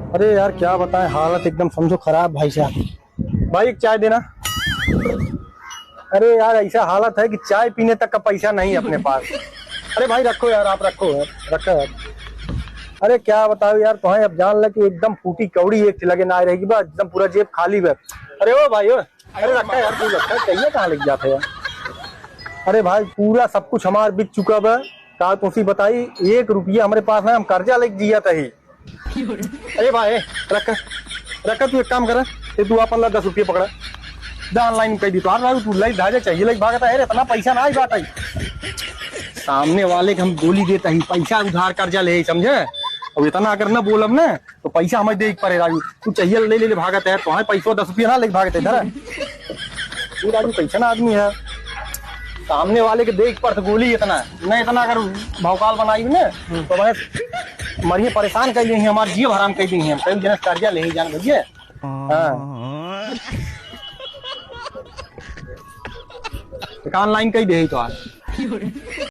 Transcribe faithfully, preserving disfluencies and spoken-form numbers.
अरे यार, क्या बताएं, हालत एकदम समझो खराब भाई साहब। भाई, एक चाय देना। अरे यार, ऐसा हालत है कि चाय पीने तक का पैसा नहीं अपने पास। अरे भाई, रखो यार, आप रखो यार, रखो यार। अरे क्या बताओ यार, तोहें अब जान ले कि एकदम फूटी कौड़ी एक लगे ना रहेगी बा, एकदम पूरा जेब खाली बा। अरे ओ भाई, ओ, अरे रखा यार, तू रखा, चाहिए कहाँ लग जाता है यार? अरे भाई, पूरा सब कुछ हमार बिक चुका बा। का तुसी बताई, एक रुपया हमरे पास ना, हम कर्जा लेके जियत ही। अरे भाई, रख, रख, तू एक काम कर, ये तू अपन ला दस रुपये पकड़ा, जा online कइ दी। तो यार, तू लई धाजे चाहिए, लई भागता है रे, इतना पैसा ना आई बात आई। सामने वाले के हम बोली देता ही, पैसा उधार कर्जा ले, समझे? अब इतना अगर ना बोलब ना, तो पैसा हमें दे पड़े राजू। तू चाहिए ले, ले, ले भागत है, तुम्हारे पैसो दस रुपये ना लेके भागत है, धरा। तू राजू कैसन आदमी है? सामने वाले के देख पड़त गोली इतना, नहीं इतना अगर भौकाल बनाई ना, तो बस मरिए परेशान कर दी, हमार जियो हराम कर दी हम। कई जने कर्जा ले ही जान भैया। हाँ। एक online कइ दे तो आज।